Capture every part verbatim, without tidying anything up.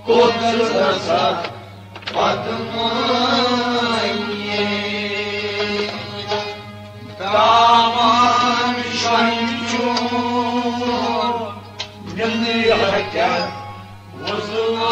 کوٚت گژھکھ پتہٕ مٲنِتھ؟ دامان شۄنٛگہِ چون نیٚنٛدرِ ہتٮ۪ن وُزلٲوِتھ۔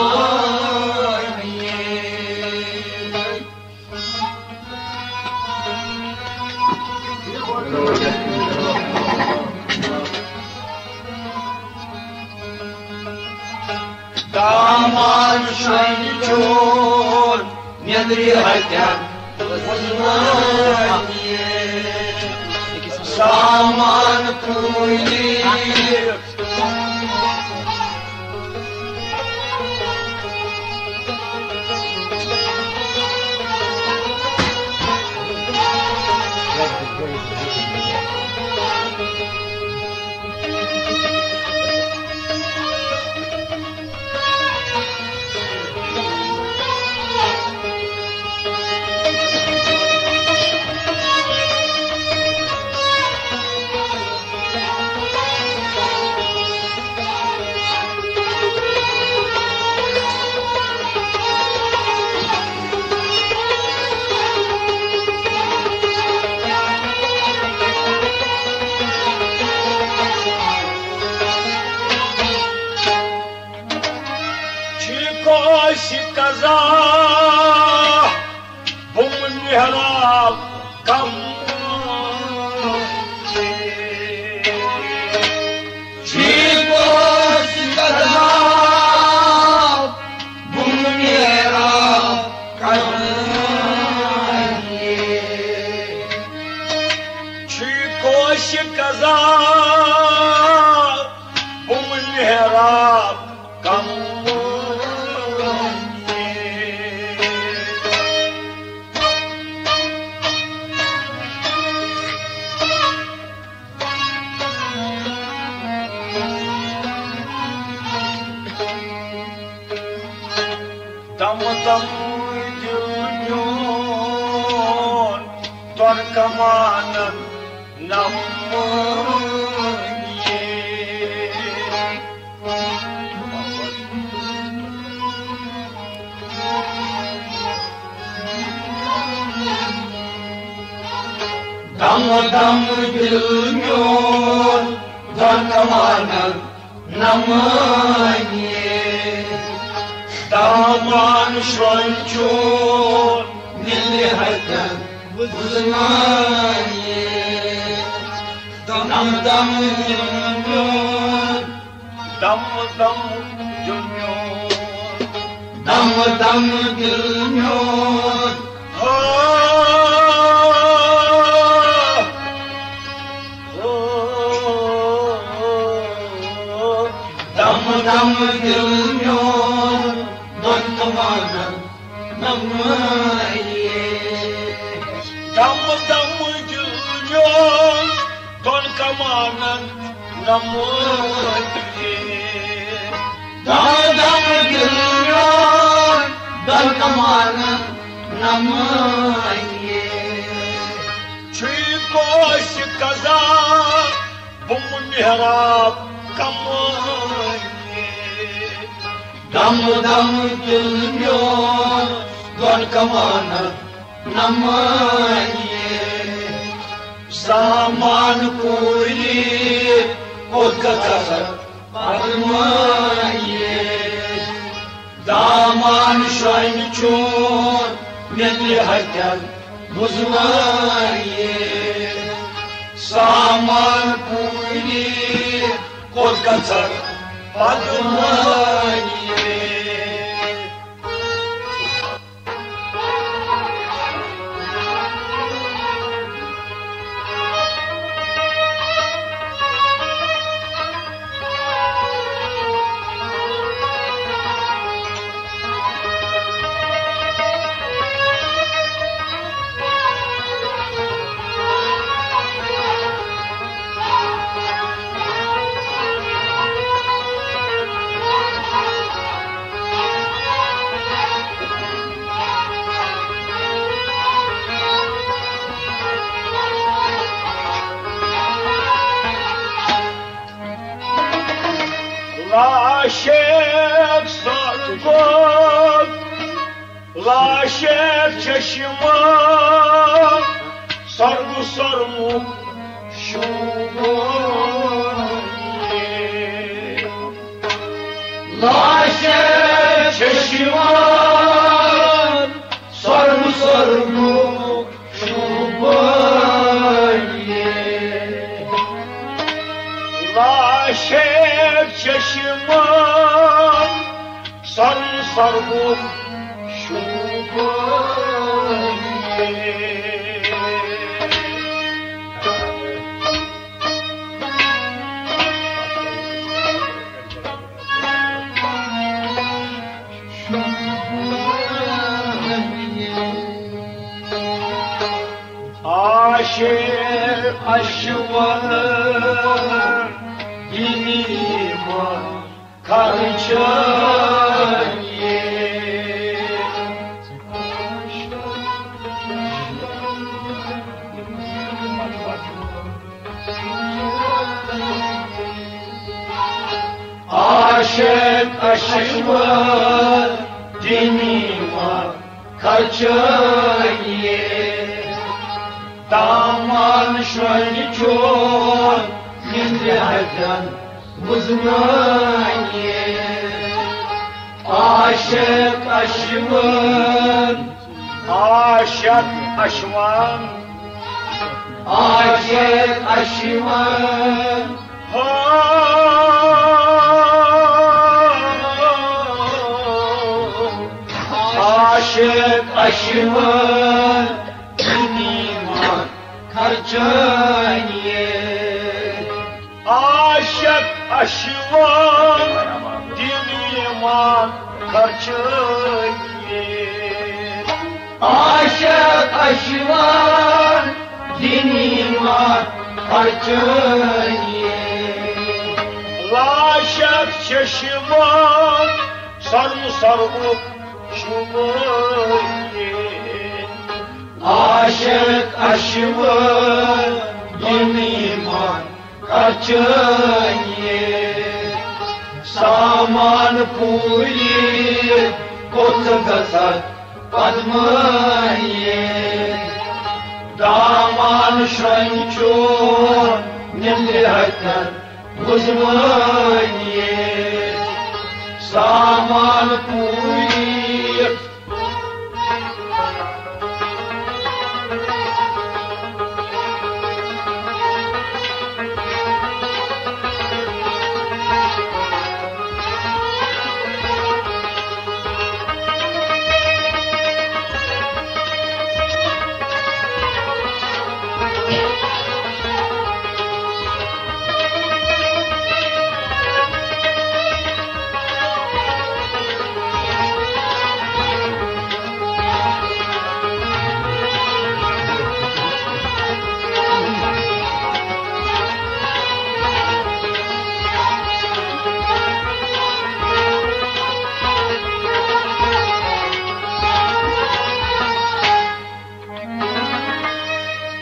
دامان شۄنٛگہِ چون نیٚنٛدرِ ہتٮ۪ن وُزلٲوِتھ۔ سامان کوٗلہِ چھی کٲنٛسہِ قضا بُمہٕ محراب کم۔ چھی کٲنٛسہِ قضا بُمہٕ محراب کم۔ چھی کٲنٛسہِ قضا بُمہٕ محراب کم۔ دم دم دل میون دۄن کمانن نمٲنی۔ دم دم دل میون دۄن کمانن نمٲنی۔ دامان شۄنٛگہِ چون نیٚنٛدرِ ہتٮ۪ن وُزلٲوِتھ۔ دم دم دل میون، دم دم دل میون، دم دم دل میون۔ ہو، ہو، ہو۔ دم دم دل میون دۄن کمانن نمٲنی۔ دم دم دل میون دۄن کمانن نمٲنی۔ دم دم دل میون دۄن کمانن نمٲنی۔ چھی کٲنٛسہِ قضا بُمہٕ محراب کمٲنی۔ دم دم دل میون دۄن کمانن نمٲنی۔ سامان کوٗلہِ کوٚت گژھکھ پتہٕ مٲنِتھ۔ دامان شۄنٛگہِ چون نیٚنٛدرِ ہتٮ۪ن وُزلٲوِتھ۔ سامان کوٗلہِ کوٚت گژھکھ پتہٕ مٲنِتھ۔ لاشیک چشمہ سرد سرمُک شوٗبان۔ لاشیک چشمہ سرد سرمُک شوٗبان۔ لاشیک چشمہ سرد سرمُک شوٗبان۔ عاشق اشوان دینی ما خرچان۔ عاشق اشوان دینی ما خرچان۔ دامان شۄنٛگہِ چون نِندرِ ہتٮ۪ن وُزنٲیِتھ۔ عاشق اشوان، عاشق اشوان، عاشق اشوان۔ ہو، عاشق اشوان دینی ما خرچان۔ عاشق اشوان دینی ما خرچان۔ عاشق اشوان دینی ما خرچان۔ لاشیک چشمہ سرد سرمُک شوٗبان۔ عاشق اشوان دینی ما خرچان۔ سامان پوٗرِ کوٚت گژھکھ پدمٲیِتھ۔ دامان شۄنٛگہِ چون نِندرِ ہتٮ۪ن وُزنٲیِتھ۔ سامان پوٗرِ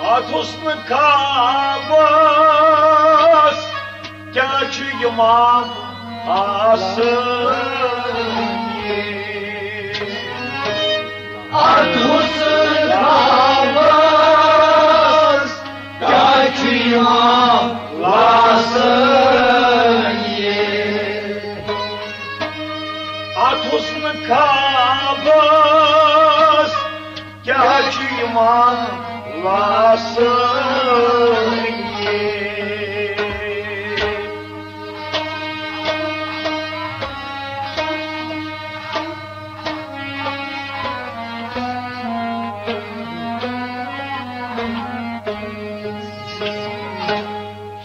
اتھ حسنہٕ خوابس کیٛاہ چھُ اِمام آسٲنی؟ اتھ حسنہٕ خوابس کیٛاہ چھُ اِمام آسٲنی؟ اتھ حسنہٕ خوابس کیٛاہ چھُ اِمام آسٲنی؟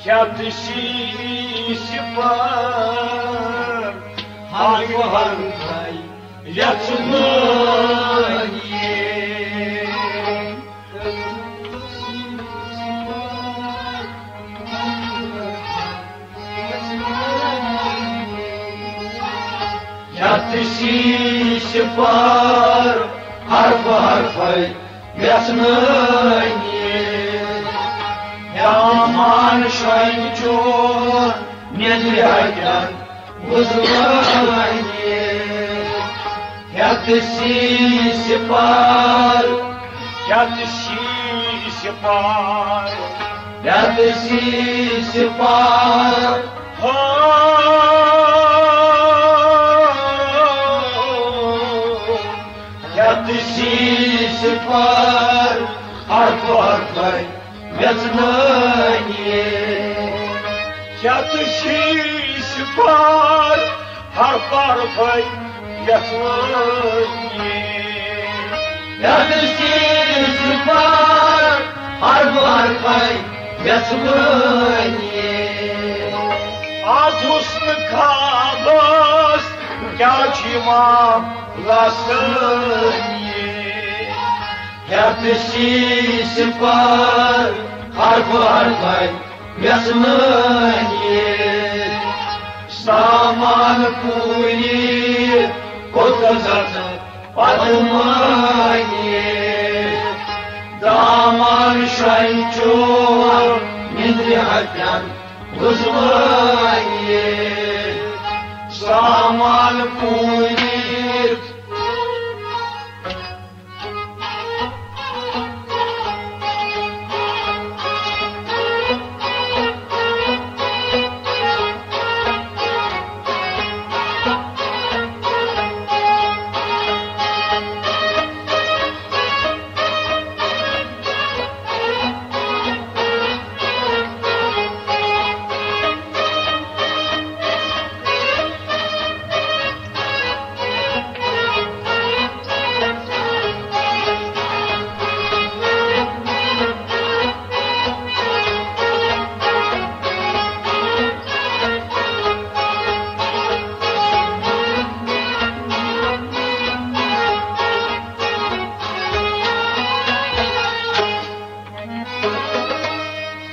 یَتھ شیٖشہِ پَر ہر ہر یَژھ نٲیِتھ۔ یَتھ شیٖشہِ پَر حرف حرفَے یَژھنٲیِتھ۔ دامان شۄنٛگہِ چون نیٚنٛدرِ ہَتٮ۪ن وُزنٲیِتھ۔ تہٕ شیٖشہٕ پار، یتھ شیٖشہٕ پار، یتھ شیٖشہٕ پار۔ ہو، یتھ شیٖشہٕ پار، ہر پار پھلہِ ویژھوٲنی۔ یتھ شیٖشہٕ پار، ہر پار پھلہِ ویژھوٲنی۔ یتھ شیٖشہٕ پار، ہر پار پھلہِ ویژھوٲنی۔ از حسن خوابس کیٛاہ چھُ یِوان لسٲنی۔ یتھ شیٖشہٕ پار، ہر پار پھلہِ ویژھوٲنی۔ سامان پوٗری کوٚت زژٕ پدمٲنی۔ دامان شۄنٛگہِ چور نِندرِ ہتٮ۪ن وُزوٲنی۔ سامان پوٗری۔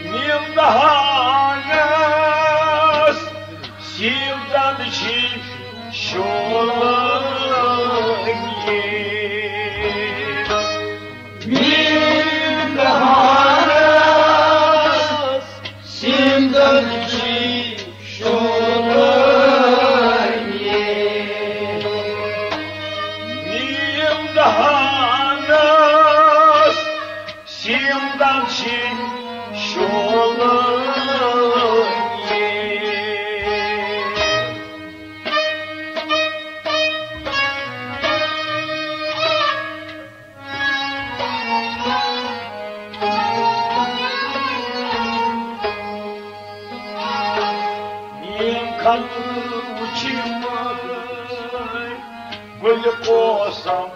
نیم دہانس سیم دند چھی شولنگی۔ نیم دہانس سیم دند چھی شولنگی۔ نیم دہانس سیم دند چھی شولنگی۔ نیم کھنٛڈ وُچھِم گُلہِ پوسم۔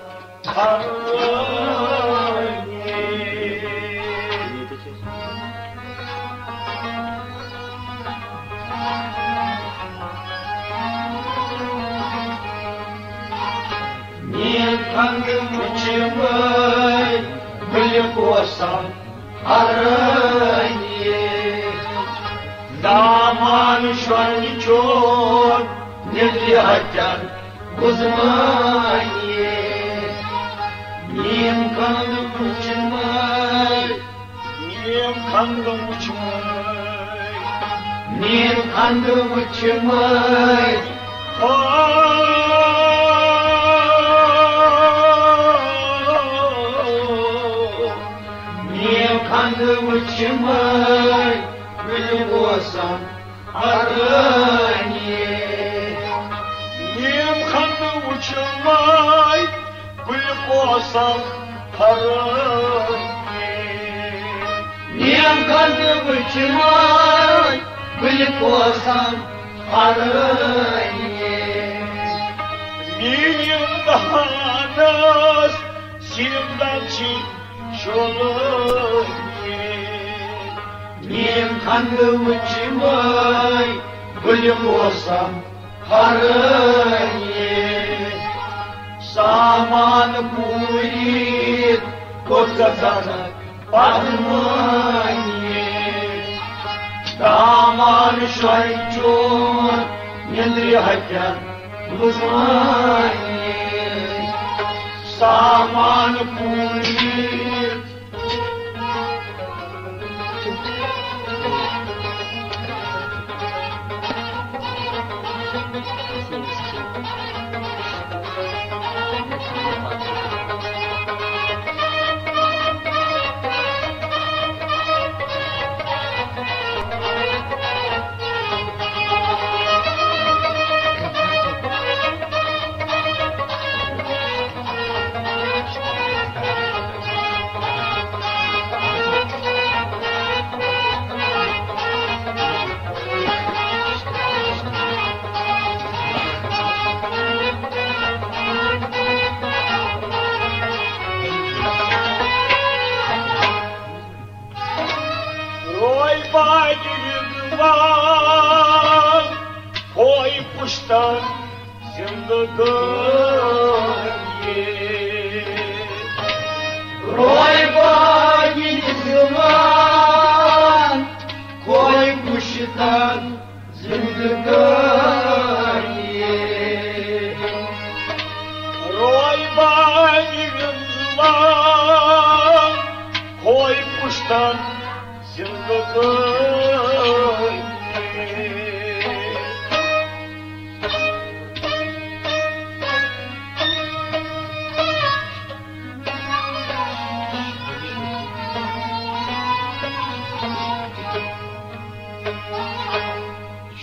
نیم کھنٛڈ وُچھِم گُلہِ پوسم ہرٲنی۔ دامان شۄنٛگہِ چور نِندرِ ہتٮ۪ن وُزوٲنی۔ نیم کھنٛڈ وُچھِم، نیم کھنٛڈ وُچھِم، نیم کھنٛڈ وُچھِم۔ ہو، نیم کھنٛڈ وُچھِم گُلہِ پوسم ہرٲنی۔ نیم کھنٛڈ وُچھِم گُلہِ پوسم ہرٲنی۔ نیم کھنٛڈ وُچھِم گُلہِ پوسم ہرٲنی۔ میٲنِس دہانس سیم دند چھی شولنگی۔ نیم کھنٛڈ وُچھِم گُلہِ پوسم ہرٲنی۔ سامان پوٗرِتھ کوٚر ژےٚ زنہٕ پدمٲنی۔ دامان شۄنٛگہِ چور نِندرِ ہتٮ۪ن وُزوٲنی۔ سامان پوٗرِتھ۔ روے باقی زمان، کوئی پشتن زندگانی۔ روے باقی زمان، کوئی پشتن زندگانی۔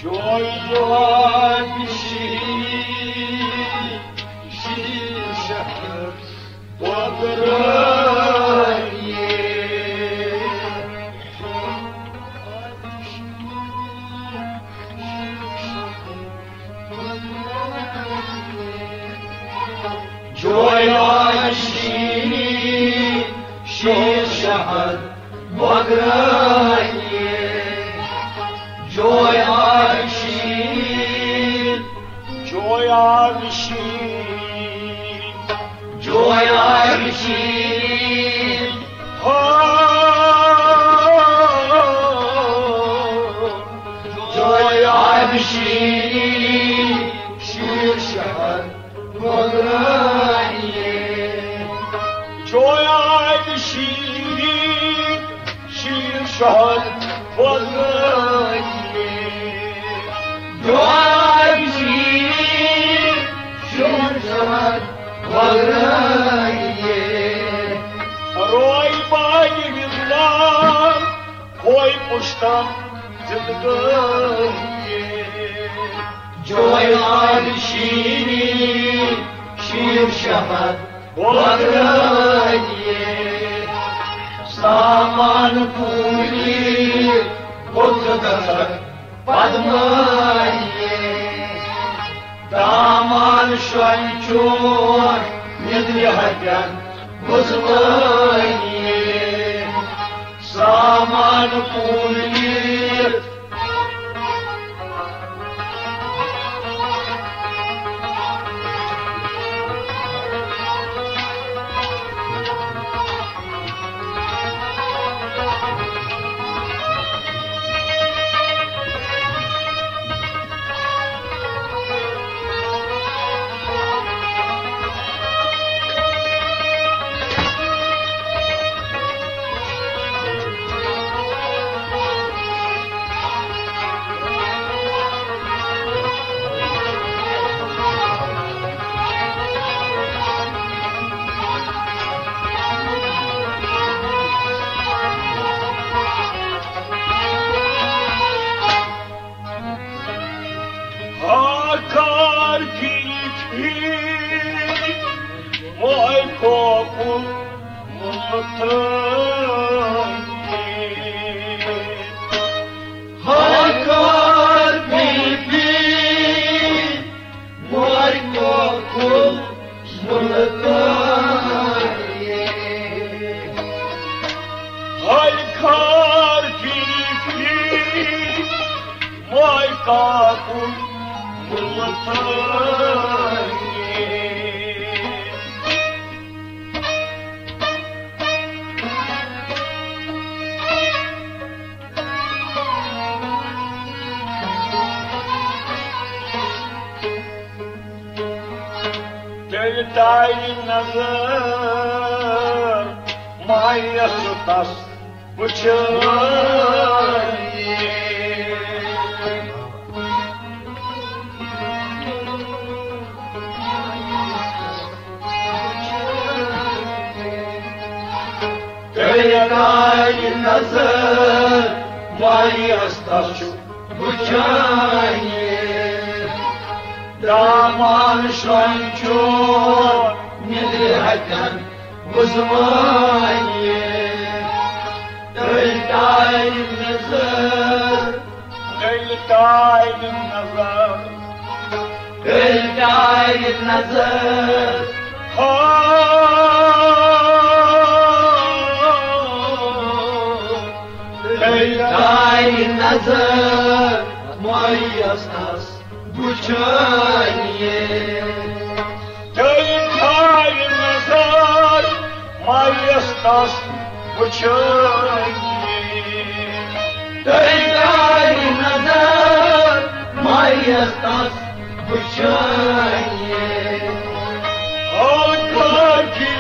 جوی جوی شیر، شیر شہر بگرانی۔ جوی آب شیرین، شیر شہد بگرانی۔ جوی آب شیرین، جوی آب شیرین، جوی آب شیرین۔ ہو، جوی آب شیرین، شیر شہد بگرانی۔ جوی آب شیرین، شیر شہد بگرانی۔ جوی آب شیرین، شیر شہد بگرانی۔ روے باقی زمان، کوئی پشتن زندگانی۔ جوی آب شیرین، شیر شہد بگرانی۔ سامان پوری، بت گژھکھ پدمانی۔ دامان شۄنٛگچون، نِدرِ ہتٮ۪ن وُزوٲنی۔ سامان پوٗرِتھ۔ ہاکار پھِرِ پھِرِ، ماے کاکُن مُلتان۔ ہاکار پھِرِ پھِرِ، ماے کاکُن مُلتان۔ ہاکار پھِرِ پھِرِ، ماے کاکُن مُلتان۔ تیٚلہِ تارِ نظر مایَس تَس وٕچھٲیِتھ۔ تیٚلہِ تارِ نظر مایَس تَس وٕچھٲیِتھ۔ دامان شۄنٛگچون نِدرِ ہتٮ۪ن وُزوٲنی۔ تیٚلہِ تارِ نظر، تیٚلہِ تارِ نظر، تیٚلہِ تارِ نظر۔ ہا، تیٚلہِ تارِ نظر مایَس تَس وٕچھٲیِتھ۔ تس وٕچھٲیی۔ تٔرۍ کارِ نظر مایس تس وٕچھٲیی۔ حال کٲفی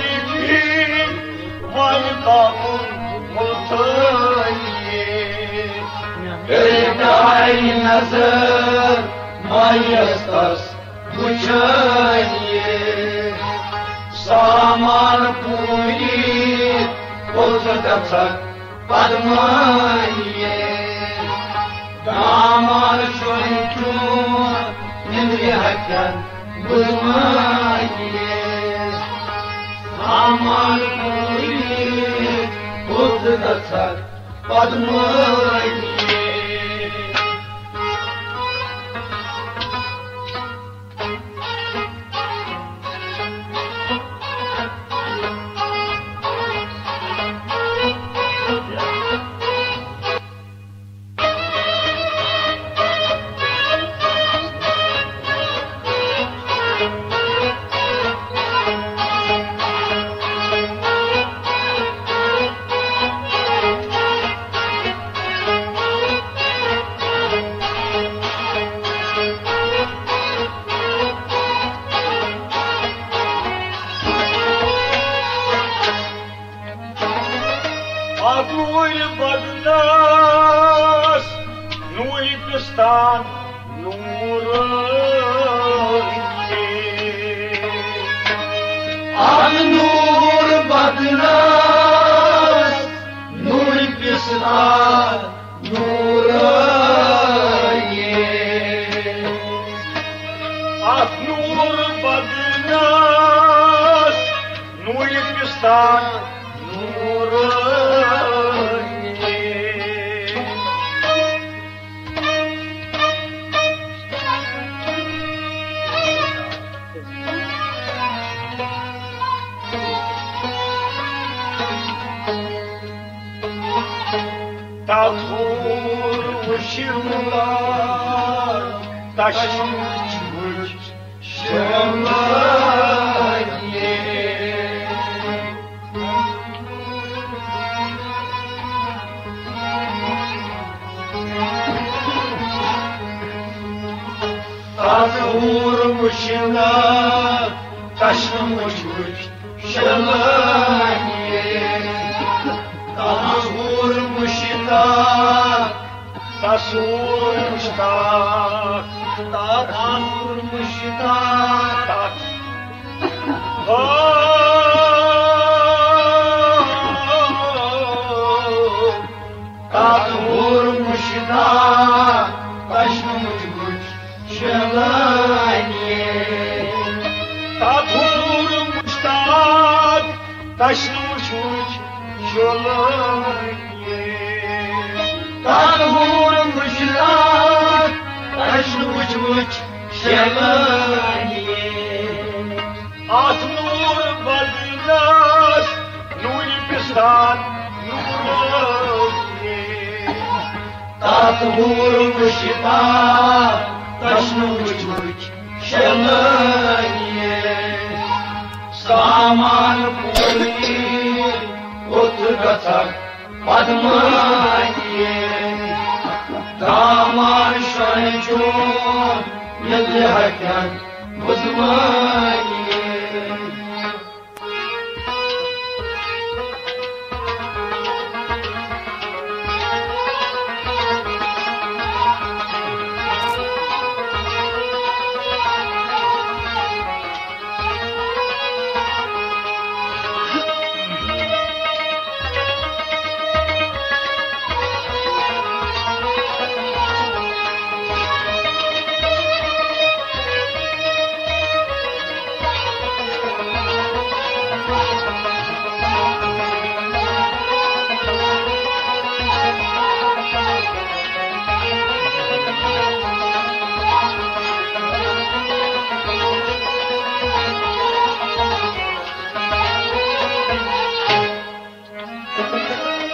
وۄنۍ کاکُن مُلتٲیی۔ تٔرۍ کارِ نظر مایس تس وٕچھٲیی۔ سامان پوٗری کوٚت گژھکھ پدمٲیی۔ دامان شۄنٛگہِ چون نِندرِ ہتٮ۪ن بُزمٲیی۔ سامان پوٗری کوٚت گژھکھ پدمٲیی۔ اکھ نوٗرِ بدنس، نوٗرِ پستان، نوٗرٲنی۔ اکھ نوٗر بدنس، نوٗرِ پستان، نوٗرٲنی۔ اکھ نوٗر بدنس، نوٗرِ پستان، نوٗرٲنی۔ تَتھ ہُر وٕچھِو لا، تَشویٖش وٕچھ شرمٲیے۔ تَتھ ہُر وٕچھِو لا، تَشویٖش وٕچھ شرمٲیے۔ تَتھ ہُر وٕچھِو لا، تَتھ ہُر مُشتاق۔ تَتھ ہُر مُشتاق۔ تَتھ۔ ہو۔ تَتھ ہُر مُشتاق۔ تَشویٖش وٕچھ شرمٲیے۔ تَتھ ہُر مُشتاق۔ تَشویٖش وٕچھ شرمٲیے۔ تَتھ ہُر مُشتاق۔ تَشویٖش وٕچھ شرمٲیے۔ اَتھ نوٗر بدنس، نوٗرِ پستان، نوٗرٲنی۔ تَتھ ہُر مُشتاق۔ تَشویٖش وٕچھ شرمٲیے۔ سامان پوٗری کوٚت گژھکھ پدمٲیے۔ دامان شۄنٛگہِ چون نِندرِ ہتٮ۪ن بُزمٲیے۔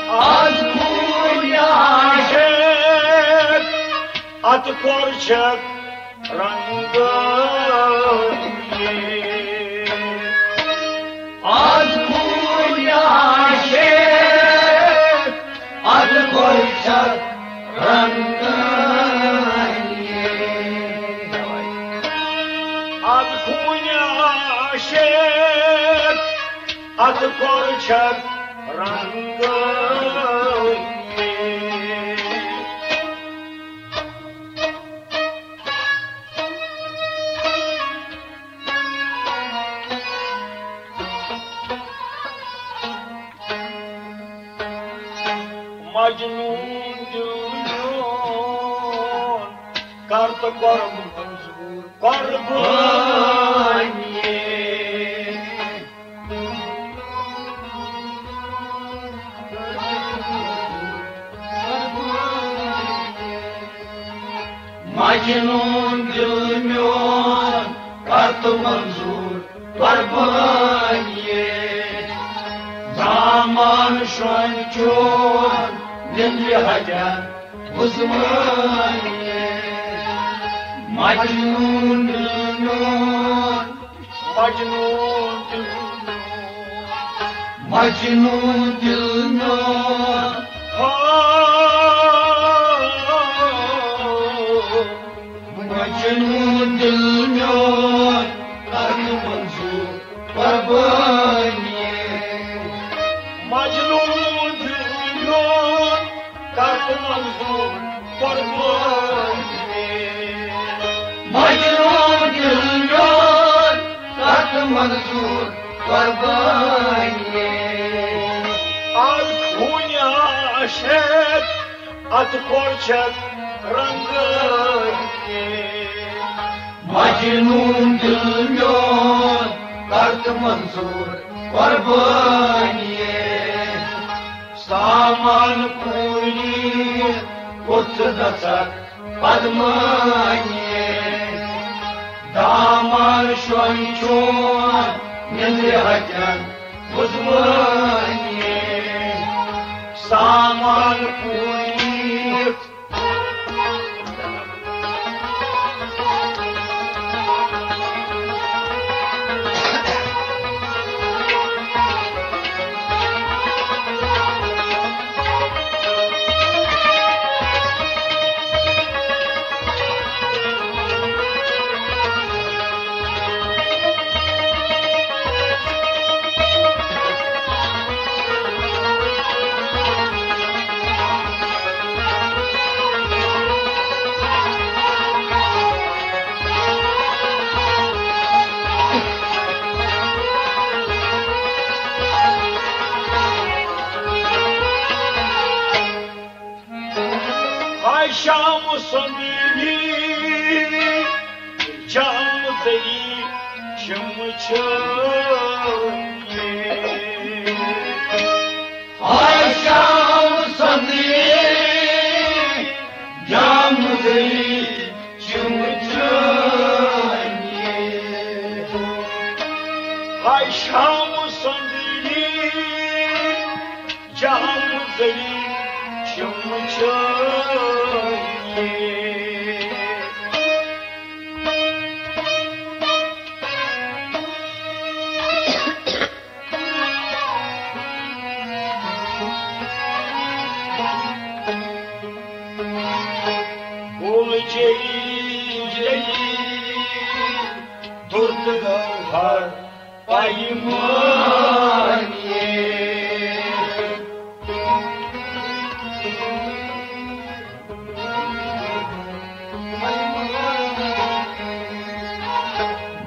آز پھوٗل یہِ عاشق، اَتھ کھۄر چھَکھ رنٛگٲیی۔ آز پھوٗل یہِ عاشق، شیخ، اتھ کوٚر چھکھ رنگٲیی۔ مجنون دل میون، کر تہٕ کر منظور قربانی۔ مجنون دل میون، کر تہٕ منظور قربانی۔ دامان شۄنٛگ چون نِندرِ ہتٮ۪ن وُزمانی۔ مجنون دل میون، مجنون دل میون، مجنون دل میون۔ ہا، مجنون دل میون، کر منظور قربانی۔ مجنون دل میون، کر منظور قربانی۔ مجنون دل میون، کر منظور قربانی۔ از خوٗنہِ عاشق اتھ کوٚر چھکھ رنگٲیی۔ مجنون دل میون، کر تہٕ منظور قربانی۔ سامان پوٗری کوٚت گژھکھ پدمانی۔ دامان شۄنٛگ چون نِندرِ ہتٮ۪ن وُزمانی۔ سامان پوٗری۔ ہاے شام سندری، جام زئی چھم چھٲنی۔ ہاے شام سندری، جام زئی چھم چھٲنی۔ ہاے شام سندری، جام زئی چھم چھٲنی۔ گول جئی جئی، درد گوہر پیمانی۔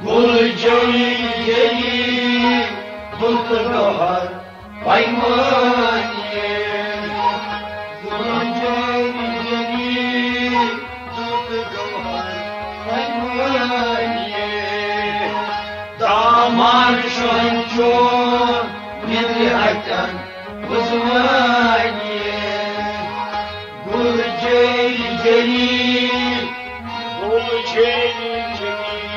گل جلی جلی، بت گوہر پیمانی۔ گل جلی جلی، بت گوہر پیمانی۔ دامان شۄنٛگ چون نِندرِ ہتٮ۪ن وُزمانی۔ گل جلی جلی، گل جلی جلی،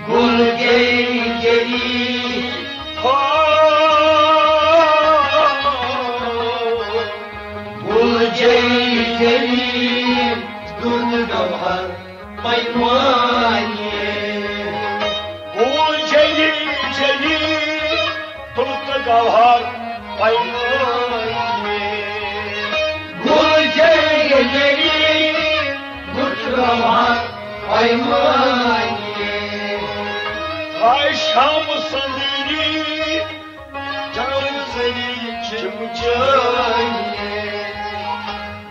گل جلی جلی۔ ہا، گل جلی جلی، درد گوہر پیمانی۔ گل جلی جلی، درد گوہر پیمانی۔ گل جلی جلی، درد گوہر پیمانی۔ آے شام سندری، جان سری چمچانی،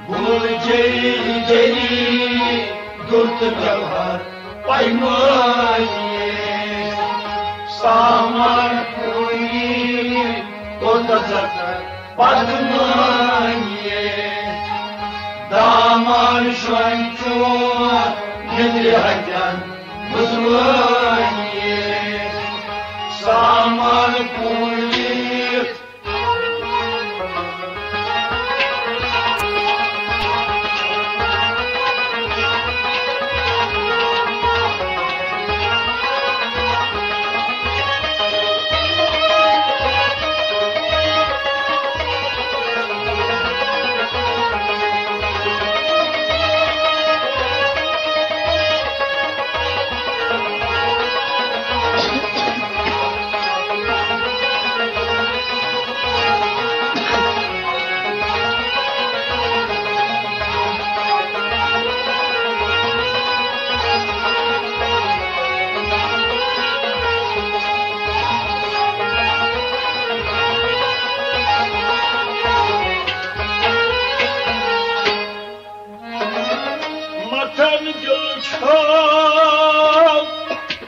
گل جری جری، درت جوہر پیمانی، سامان پوری، کوتہ زکر پدمانی، دامان شوان چون، نندرِ ہتن بزمانی، سامان پوری۔ متن دل چھو،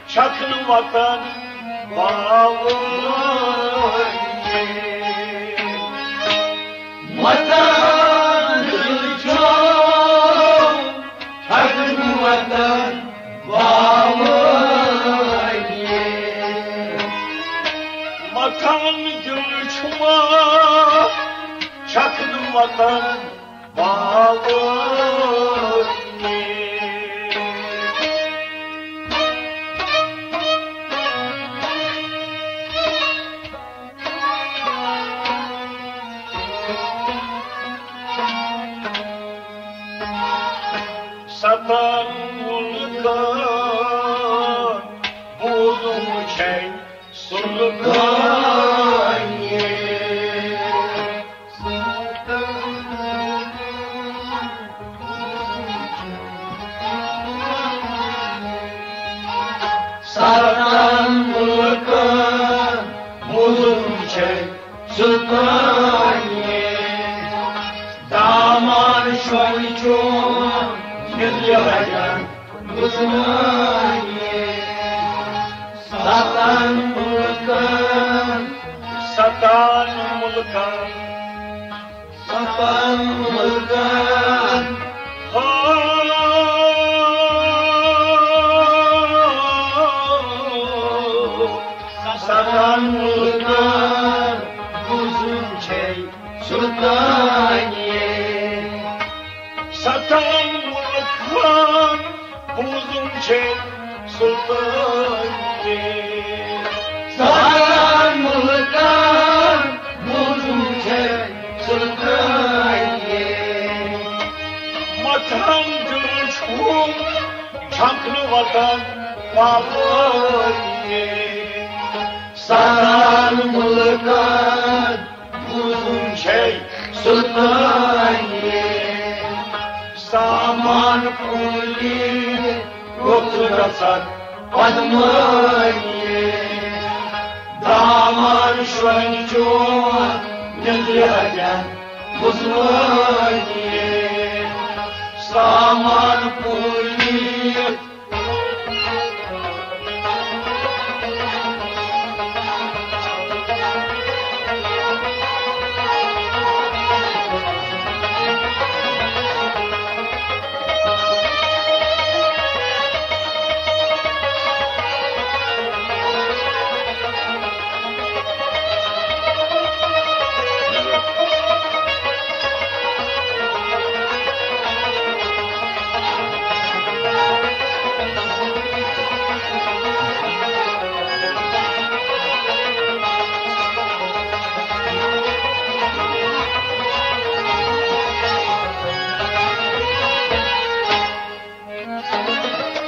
چھکھ نہٕ وطن باوٲیی۔ متن دل چھو، چھکھ نہٕ وطن باوٲیی۔ متن دل چھو، چھکھ نہٕ وطن باوٲیی۔ ستن ملکن بوزم چھے سلطانی۔ ستن ملکن بوزم چھے سلطانی۔ دامان شوی چون نزل حجن عثمانی۔ ستن ملکن، ستن ملکن، ستن ملکن۔ ہو، ستن ملکن بوزم چھے سلطانی۔ ستن ملکن بوزم چھے سلطانی۔ ستن ملکن بوزم چھے سلطانی۔ متن دل چھو، چھکھ نہٕ وطن باوٲیی۔ ستن ملکن بوزم چھے سلطانی۔ سامان پولی، وقت گژھن پدمٲیی۔ دامان شوہن چون نندرِ ہتٮ۪ن بُزمٲیی۔ سامان پولی۔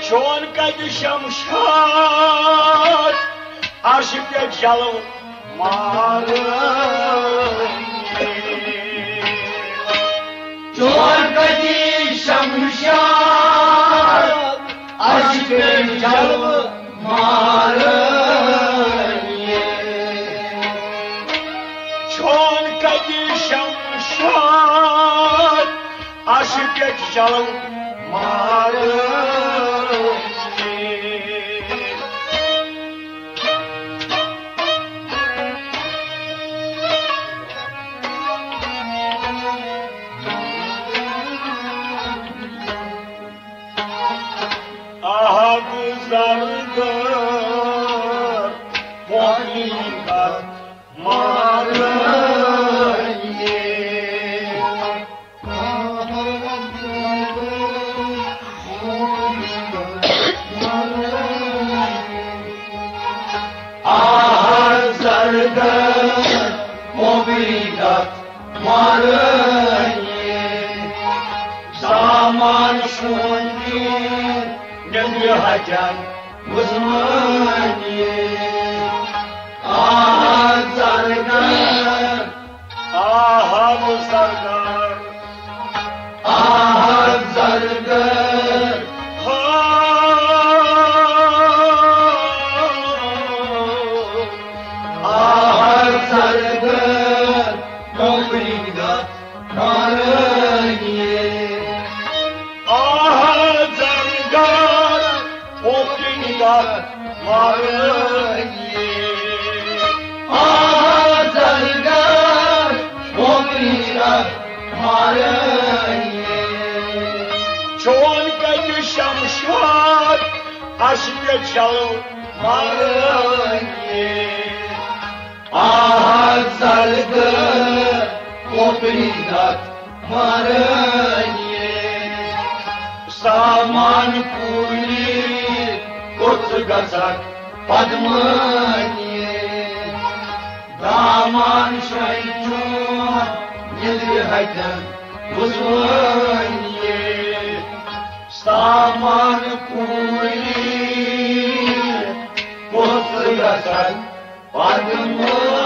چون کتہِ شمشاد، عرشہِ پٮ۪ٹھ جلوٕ مارٲنی۔ چون کتہِ شمشاد، عرشہِ پٮ۪ٹھ جلوٕ مارٲنی۔ مارے۔ آہ زرگر، مبیدت مارے۔ سامان شوندی، نندر ہجن وزمانی۔ آہ زرگر، آہ زرگر، آہ زرگر، ہا۔ آہ زرگر، مبیدت مارے۔ آہ زرگر، مبیدت مارے۔ آہ زرگر، مبیدت مارے۔ چون کتہِ شمشاد، اسہِ تہِ چھل مارے۔ آہ زرگر، مبیدت مارے۔ سامان کوٗری، کوٚت گژھکھ پدمانی؟ دامان شوے چون، نندرِ ہجن وزمانی۔ سامان کوٗری، کوٚت گژھکھ پدمانی؟